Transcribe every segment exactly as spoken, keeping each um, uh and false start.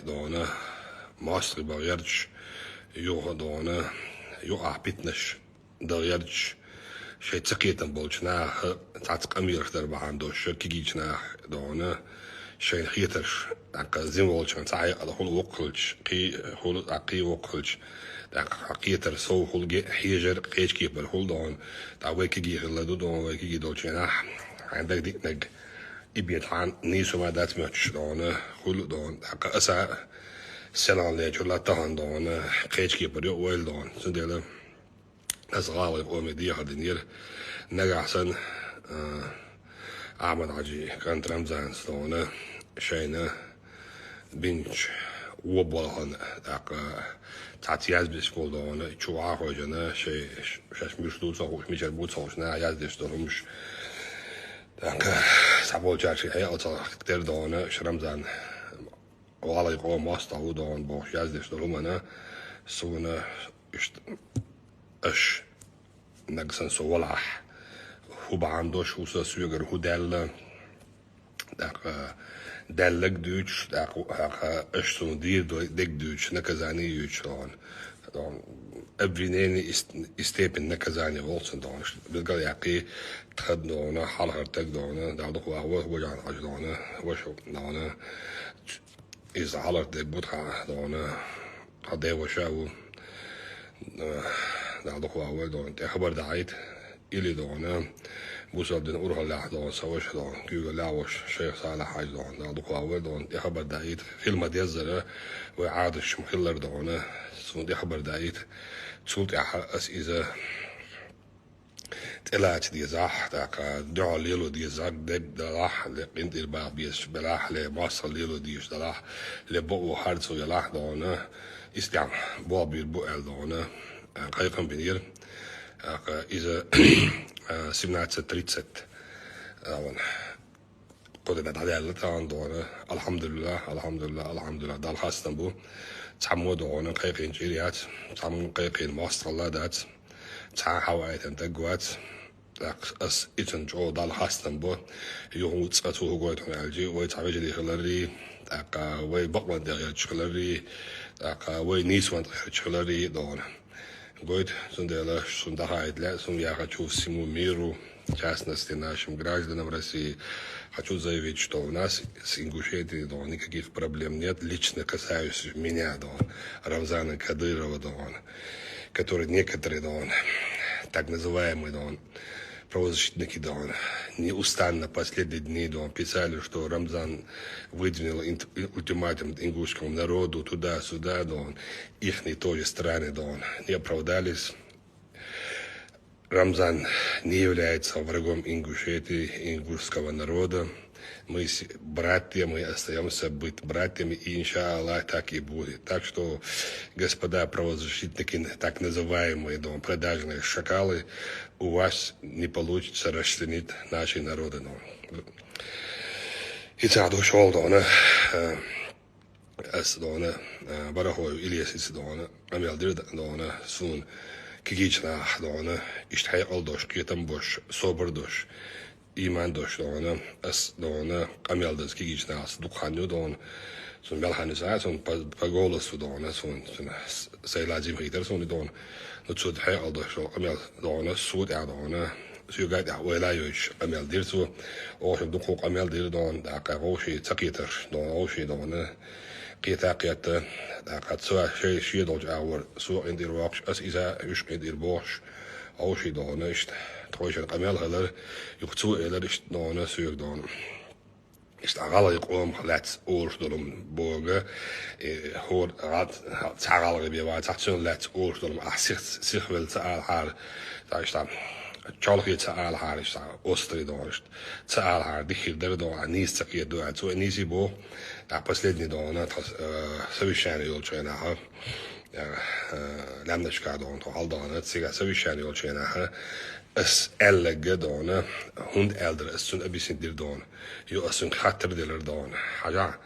догӀана, мостагӀий бахьа гӀерташ, юха догӀана, юха ахь питанаш дагӀа гӀерташ, шайн цакхетам болчу наха цхьацца къамелаш дар бахьана долуш, кегийчу наха догӀана, шайна хетарш, тӀаккха зина волчунна цхьа хьекъал хуьлу воккхалча, кхин хуьлу, тӀаккха кхин воккхалча, тӀаккха хьан кхетар сов хуьлу, геъ хьежар, кхечу кепара хуьлу догӀана, тӀаккха вай кегий хилла ду догӀана, вай кегий долчу хенахь, хьайн дагадеънарг и бен тхьана нийса хӀума дац моьттуш догӀана, хуьлу догӀана, тӀаккха аса селхана лечуьйла тахана догӀана, кхечу кепара юкъа вайла догӀана. Цундела аса гӀалгӀай къоме дехар динера, нагахь санна, а, Ахьмад-Хьаьжин кӀант Рамзанца догӀана, шайна бинчу вон болхана, тӀаккха цхьацца яздеш болу догӀана, чу вахьахьожана, шай, шаьш муьлш ду ца хууш, мичара бу ца хууш, наха яздеш долу хӀумаш. ТӀаккха цхьаболчара шайн хьекъал ца лахка тера догӀана, ша Рамзан гӀалгӀай къоман мостагӀа ву догӀана бохуш яздеш долу хӀуманна, суна иштта аша нагахь санна со валахь, хӀун бахьана долуш ву сан, соьгара хӀун даьлла, тӀаккха даьлларг дуьйцуш, тӀаккха, тӀаккха аша суна дийр ду дерг дуьйцуш, наказание йоьдуш догӀана. Обвинение и с-, и степень наказания волчун догӀана. Билгал яьккхи, тхан догӀана, хьалхара стаг догӀана, Далла дукха ваха ву, вожана Хьаьжа догӀана, ваша догӀана. Иза хьалхара стаг бу тхан догӀана, тхан ден ваша а ву. Далла дукха ваха ву догӀана, тӀе хабар дахьийта, или догӀана, бусалба динан урхаллехь догӀана, сан ваша догӀана, куьйгаллехь ваша, шайх Салахь-Хьаьжа догӀана, Далла дукха ваха ву догӀана, тӀе хабар дахьийта, хила ма-деззара, вай Ӏадаташ ма-хиллара догӀана, суна тӀе хабар дахьийта, цул тӀаьхьа ас иза тӀелаца дезахь, тӀаккха дуьхьал лело дезахь, дерг далахь, ле къинтӀера баха безаш белахь, ле мостагӀалла лело дезаш далахь, ле бакъо харцо ялахь догӀана, иштта болх бийр бу аьлла догӀана, кхайкхам бинера. ТӀаккха иза семнадцать тридцать, а, вон, кху тӀе дӀадаьлла тахана догӀана. Алхьамдулиллах, алхьамдулиллах, алхьамдулиллах. Далла хастам бу. Цхьаммо догӀана кхайкхийна чӀир яц, цхьаммо кхайкхийна мостагӀалла дац, цхьа хьаваийтина стаг вац. ТӀаккха ас ицунна чӀогӀа Далла хастам бо. Юха цкъа цо хӀун гойту хьуна аьлча, вай цхьа вежарий хиларрий, тӀаккха вай бакъонан тӀехь гӀерташ хиларрий, тӀаккха вай нийсонан тӀехь гӀерташ хиларрий догӀана. Гойту, цундела шуна дӀахаийта лаьа суна, я хочу всему миру, в частности, нашим гражданам России, хочу заявить, что у нас с Ингушетией, догӀана, никаких проблем нет, лично касающихся меня, догӀана, Рамзана Кадырова, догӀана, который некоторые, догӀана, так называемые, догӀана, правозащитники, догӀана, неустанно последние дни, догӀана, писали, что Рамзан выдвинул инт-, ультиматум ингушскому народу, туда-сюда, догӀана, ихние тоже страны, догӀана, не оправдались. Рамзан не является врагом Ингушетии, ингушского народа. Мы с-, братья, мы остаемся быть братьями, и, иншаллах, так и будет. Так что, господа правозащитники, так называемые, догӀана, продажные шакалы, у вас не получится расчленить наши народы, догӀана. И цхьа дуьйцуш волу догӀана, э, ас догӀана, э, Барахоев Илеса догӀана, къамел дира догӀана, суна кегийчу нахах догӀана, иштта хьекъал долуш, кхетам болуш, собар долуш, ийман долуш догӀана, ас догӀана, къамел даза кегийчу нахаца дукха хан ю догӀана, суна мел хан ю ца хаьа, суна по, по голосу догӀана, суна, суна с-, сайн лазим хийтара суна догӀана, ну, цу хьекъал долуш долу къамел догӀана, со тӀехь догӀана, соьга тӀехь ойла йойтуш къамел дира цо. Оха дукха къамел дира догӀана, тӀаккха вовший ца кхетарш догӀана, вовший догӀана, кхета а кхетта, тӀаккха цо шай шен долчу агӀор со къинтӀера воккхуш, ас иза уьш къинтӀера бохуш, вовший догӀана, иштта тхойшинна къамел хилар, юха цо элира иштта догӀана, соьга догӀана. Иштта гӀалгӀай къомах лаьцна олуш долу боху, э, хӀора гӀал-, цхьа гӀалгӀай бен вацахь, цунна лаьцна олуш долу ахь сих-, сихвелла ца алахьара, цхьа иштта чолхе ца алахьара, иштта острый догӀана, иштта ца алахьара, дика хир дара догӀана, ахь нийса ца кхетадо аьлла. Цо и нийса боху, тӀаккха последний догӀана, тхан, э, совещание йолчу хенахь, э, э, лаьмнашка догӀана, тхо хьалдогӀана, цигахь совещание йолчу хенахь, ас аьлларг догӀана, хӀунда аьлла дара, ас цунна объяснить дира догӀана. Юха ас цуьнга хаттар делира догӀана. Хьажахь,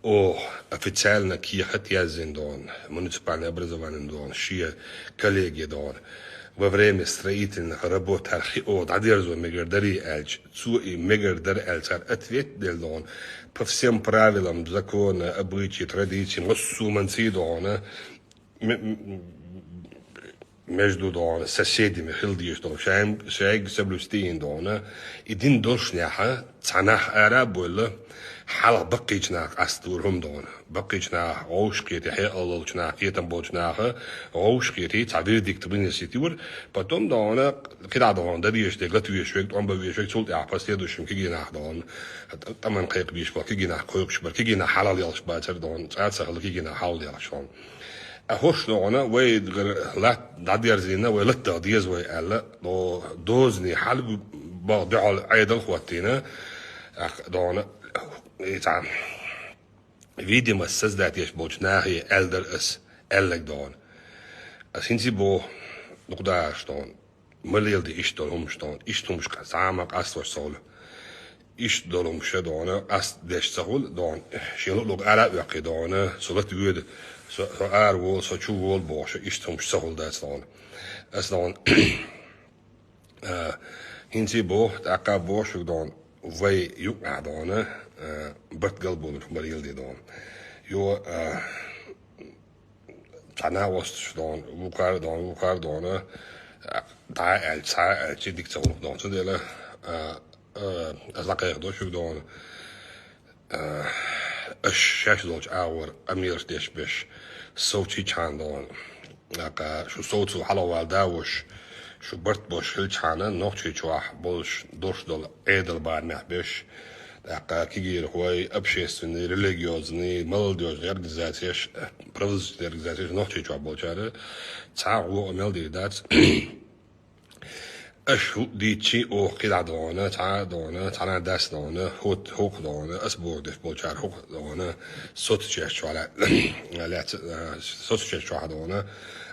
оха официально кехат яздина догӀана, муниципальное образование догӀана, шен коллеге догӀана. Во время строительных работ хӀара хи оха дӀадерзо мегар дарий аьлча, цо и мегар дара аьлча, цара ответ делла догӀна. По всем правилам, закона, обычаям, традициям, массо а манций догӀна, м-, м-, между догӀна соседями хила дезаш долу, шайм-, шайга соблюсти йина догӀна, и дин долуш нехьа, цхьа нах ара а бойла, хьалха баккхийчу наха къасталур хӀума догӀна. Баккхийчу наха гӀовш кхетий, хьекъал долчу наха, кхетам болчу наха гӀовш кхетий, цхьа вердикт вынесить юра, потом догӀна, кхидӀа догӀна, дан дезаш дерг лата везаш верг, тӀом бан везаш верг, цул тӀаьхьа последующим кегий нах догӀна, тӀ-, тӀаман кхайкха бийш бара, кегий нах кхойкхуш бара, кегий нах хьалха лелаш бацара догӀна, цкъа а ца хилла кегий нах хьалха лелаш догӀна. А хӀорш догӀна, вайгара латта дӀадерзийна, вай латта деза вай аьлла, до-, дозане хьалабаха дуьхьал Ӏедал хӀоттийна, тӀаккха догӀна, и цхьа видимость создать еш болчу нахе аьлла дара ас, аьлларг догӀна. Ас хӀинца а боху, дукха дахарш догӀна. Ма леладе иштта долу хӀумаш догӀна, иштта хӀумаш къа-, цхьа а ма къасталуш ца хуьлу. Иштта долу хӀумаш догӀна, къастадеш ца хуьлу догӀна, шен луъург ара а оьккхий догӀна, со лата воьду, со, со ара волу, со чу волу бохуш, иштта хӀумаш ца хуьлу дац догӀна. Ас догӀна, а, хӀинца а боху, тӀаккха а боху шуьга догӀна, вай юкъахь догӀна, а, барт галболуш ма леладе догӀна. Йо, а, цхьа накъосташ догӀна, вукхара догӀна, вукхара догӀна, дӀа а аьлча, цхьа а аьлча, дика ца хуьлу догӀна. Цундела, а, а, ас дӀакхайкхадо шуьга догӀна, а, аш шаьш долчу агӀор къамелаш деш берш совцийчхьана догӀна. ТӀаккха шу совцо хьалавала да ваша, шу барт бош хилчхьана, Нохчийчохь болуш долуш долу Ӏедал барамехь берш, тӀаккха кегийрхой, общественный, религиозный, молодёжный организацияш, правозащитный организацияш Нохчийчохь болчара цхьа а гӀо а мел дийр дац. Аша хӀуъа дийцчи оха кхидӀа догӀна, цхьа а догӀна, цхьана а дас догӀна, хӀот-, хӀокху догӀна, ас боху деш болчара хӀокху догӀна, соцу чеш чохь ла-, лаьцна, а, соцу чеш чохь догӀна,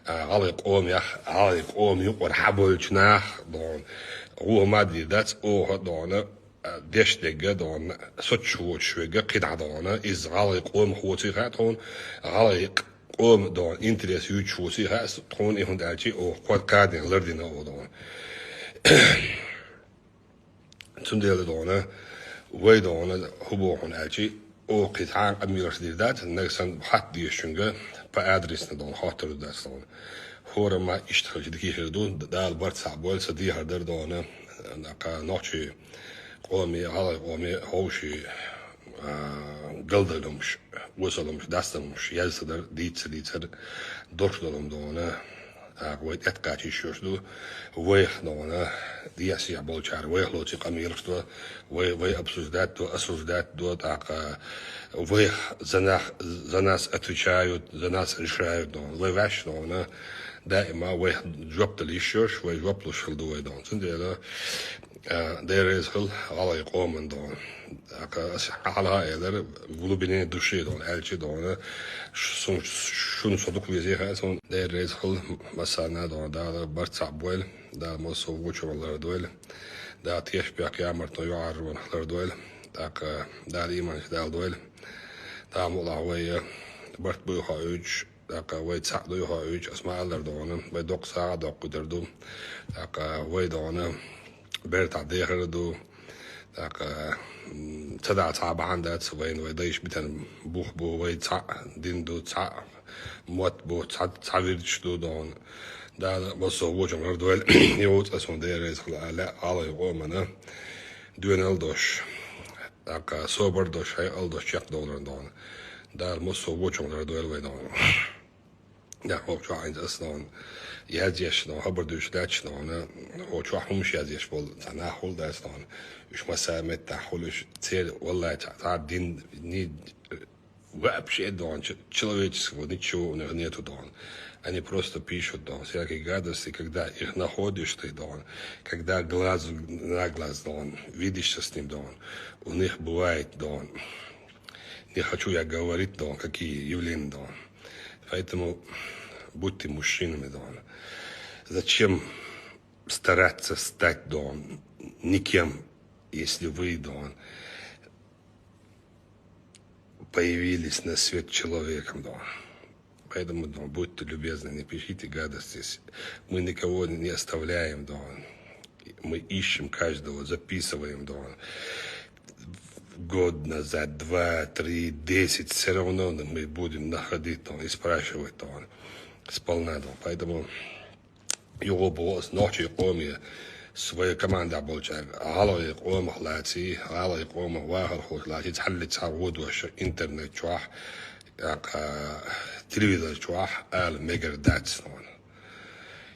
а, гӀалгӀай къомех, гӀалгӀай къома юкъара хьаболчу нах догӀна, гӀо ма дийр дац, оха догӀна, а, деш дегга догӀна, соцуш воцуш вегга кхидӀа догӀна, иза гӀалгӀай къомах воций хаьа тхуна, гӀалгӀай къ-, къома догӀна, интерес юьйцуш воций хаьа тхуна, и хӀунда аьлча оха кхо кадинах лардина оха догӀна. Цундела догӀна, вай догӀна, хӀун боху хьуна аьлча, оха кхин цхьа а къамелаш дийр дац, нагахь санна хатта дезачуьнга по адресна догӀна, хоттур ду дац догӀна. ХӀораммо иштта хилча дика хир ду, Дала барт схьабойла, сан дехар дара догӀна, тӀаккха нохчий къоме, гӀалгӀай къоме хӀовший, а, галдалумаш, осалумаш, дастамаш, язса дар, дийца дийцар, долуш долу догӀна, а, вай тӀеткъача йиш йолуш ду, вайх догӀна, десехь болчара вайх лоций къамелаш до, вай, вай обсуждать до, осуждать до, тӀаккха вайх за нах-, за нас отвечают, за нас решают догӀна, вай ваьш догӀна, даима вайх жоп дала йиш йолуш, вай жоп луш хила ду вай догӀна. Цундела, а, Дела реза хила гӀалгӀай къоман догӀна. ТӀаккха ас хьалха а элира, в глубине души догӀна, аьлча догӀна, ш-, сун-, шуна со дукха везий хаьа суна, Дела реза хила массарна догӀна, Дала барт схьабойла, Дала массо а вочунах лардойла, Дала тешнабехк, ямартон, юьхьӀаьржонах лардойла, тӀаккха Дала ийманаш даладойла, Дала мукъалахь вай барт буй хоуьйтуш, тӀаккха вай цхьаъ дуй хоуьйтуш, ас ма-аллара догӀна, вай доккха сагӀа доккхуьйтур ду, тӀаккха вай догӀна, бертахь дехар а ду, тӀаккха, м, ца дахь цхьа а бахьана дац, вайна вай дайша битина бух бу, вай цхьаъ дин ду, цхьаъ мотт бу, цхьа, цхьа вирдаш ду догӀна. Дала массо а вочунах лардойла, йоцу ас хьуна Дела реза хила а лаьа гӀалгӀай къомана, доьналла долуш, тӀаккха собар долуш, хьекъал долуш чекхдовлар догӀна. Дала массо а вочунах лардойла вай догӀна. Да, хӀокху чохь хӀинца ас догӀна, язъеш догӀна, хабар дуьйцуш даьтташ догӀна, хӀокху чохь хӀумаш язъеш болу цхьа нах хуьлу дац догӀна. Уьш массара меттахь хуьлу уьш, церан, валлахӀи, цхьа, цхьа дин, ни-, вообще догӀна, ч-, человеческого ничего у них нету догӀна. Они просто пишут догӀна всякие гадости, когда их находишь ты догӀна, когда глаз на глаз догӀна, видишься с ним догӀна. У них бывает догӀна. Не хочу я говорить догӀна, какие явления догӀна. Поэтому будьте мужчинами догӀна. Зачем стараться стать догӀна никем, если вы догӀна появились на свет человеком догӀна? Поэтому, ну, будьте любезны, не пишите гадости. Мы никого не оставляем, да. Мы ищем каждого, записываем, да. Год назад, два, три, десять, все равно мы будем находить, да, и спрашивать, да, сполна, да. Поэтому юха боху ас нохчий къоме, своей команда болчаьрга, гӀалгӀай къомах лаций, гӀалгӀай къомах вахархоша лаций, цхьаллица хьагӀо дош интернет чохь, а, телевизор чохь ала мегар дац хьуна.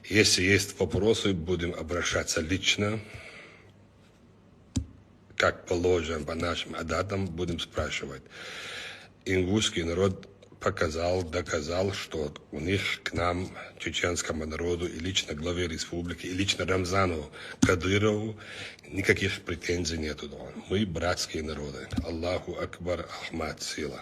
Если есть вопросы, будем обращаться лично, как положено по нашим адатам, будем спрашивать. Ингушский народ показал, доказал, что у них к нам, чеченскому народу, и лично главе республики, и лично Рамзану Кадырову никаких претензий нету. Мы братские народы. Аллаху Акбар, Ахмат, сила.